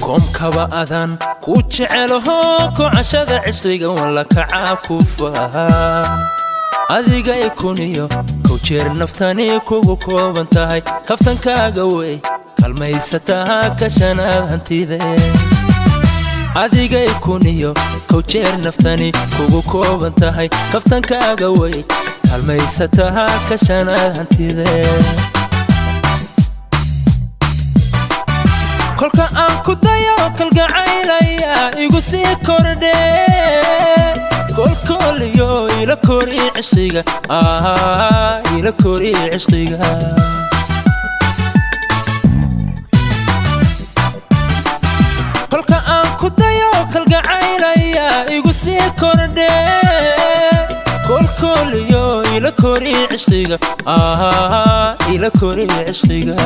Koomkaba adaan ku jecelaho, kocashada cishqiga walla kacaa ku faha. Adiga ikuniyo kow jeer naftani kugu kooban tahay, kaftankaaga wey kalmaysataa kashanaad hantide. Adiga ikuniyo kow jeer naftani kugu kooban tahay, kaftankaaga wey kalmaysataa kashanaad hantide. Kolka aan ku dayo kalgacaylaya igu sii kordhe, kolkooliyo ila kori cishqiga, ila kori cishqiga. Kolka aan ku dayo kalgacaylaya igu sii kordhe, kolkooliyo ila kori cishqiga, ila kori cishqiga.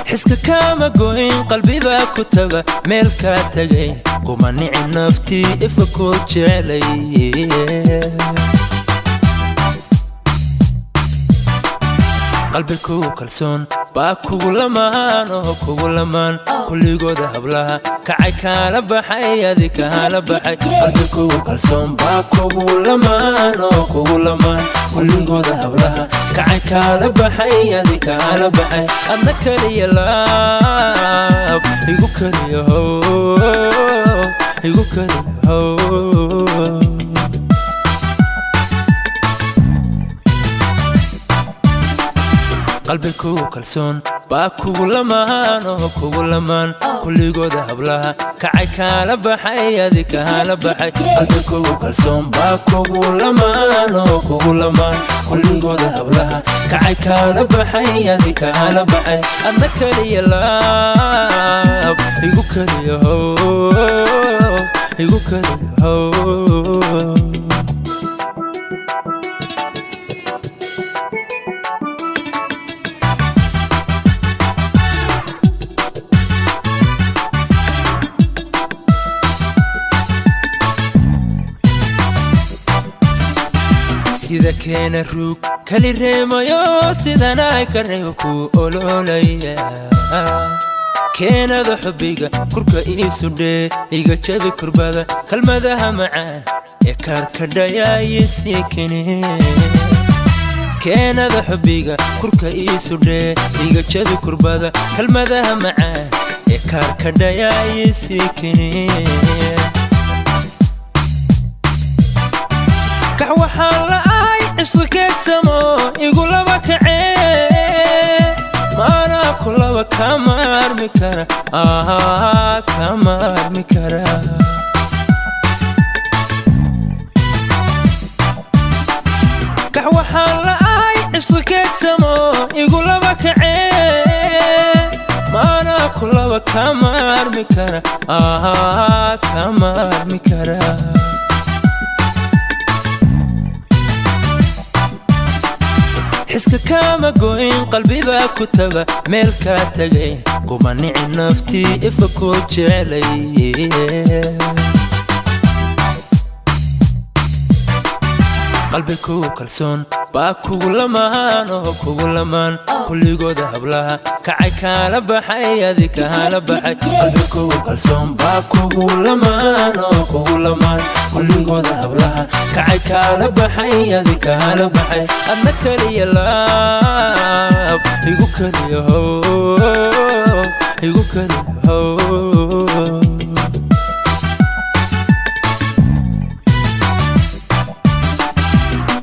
Xiska kaama goyn, qalbibaa ku taga meel kaa tagayn, kuma nici naftii ifka koo jeclay. Qalbikuu kalsoon baa kugu lamaan oo kugu lamaan, kulligooda hablaha kacay kaala baxay, adi kaala baxay. Qalbikuu kalsoon baa kugu lamaan oo kugu lamaan, kulligooda hablaha kacay kaala baxay, adi kaala baxay. Adna kaliya laab igu kaliya how, igu kaliya how. Qalbikuu kalsoon baa kugu lamaan oo kugu lamaan, kulligooda hablaha kacay kaala baxay, adi kaala baxay. Qalbikuu kalsoon baa kugu lamaan oo kugu lamaan, kulligooda hablaha kacay kaala baxay, adi kaala baxay. Adna kaliya laab igu kaliya how, igu kaliya how. Sida keena ruug kali reemayo, sidanaay ka reebo ku ololaya. Keenada xubbiga kurka iisudhee, iga jabi kurbada, kalmadaha macaan ee kaarkadhayaayisii kene. Keenada xubbiga kurka iisudhee, iga jabi kurbada, kalmadaha macaan ee kaarkadhayaayisii kene. Kax waxaan la ahay cishqi keedsamo igu laba kacee, maanaa ku laba kama armi kara, kama armi kara. Kax waxaan la ahay cishqi keedsamo igu laba kacee, maanaa ku laba kama armi kara, kama armi kara. Xiska kaama goyn, qalbibaa ku taga meel kaa tagayn, kuma nici naftii ifka koo jeclay. Qalbikuu kalsoon baa kugu lamaan oo kugu lamaan, kulligooda hablaha kacay kaala baxay, adi kaala baxay. Qalbikuu kalsoon baa kugu lamaan oo kugu lamaan, kulligooda hablaha kacay kaala baxay, adi kaala baxay. Adna kaliya laab igu kaliya how, igu kaliya how.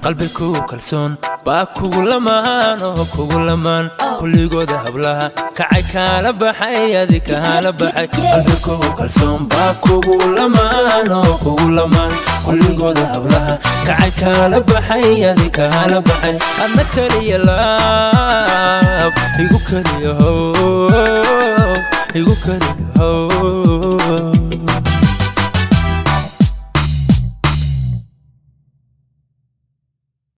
Qalbikuu kalsoon baa kugu lamaan oo kugu lamaan, kulligooda hablaha kacay kaala baxay, adi kaala baxay. Qalbikuu kalsoon baa kugu lamaan oo kugu lamaan, kulligooda hablaha kacay kaala baxay, adi kaala baxay. Adna kaliya laab igu kaliya how, igu kaliya how.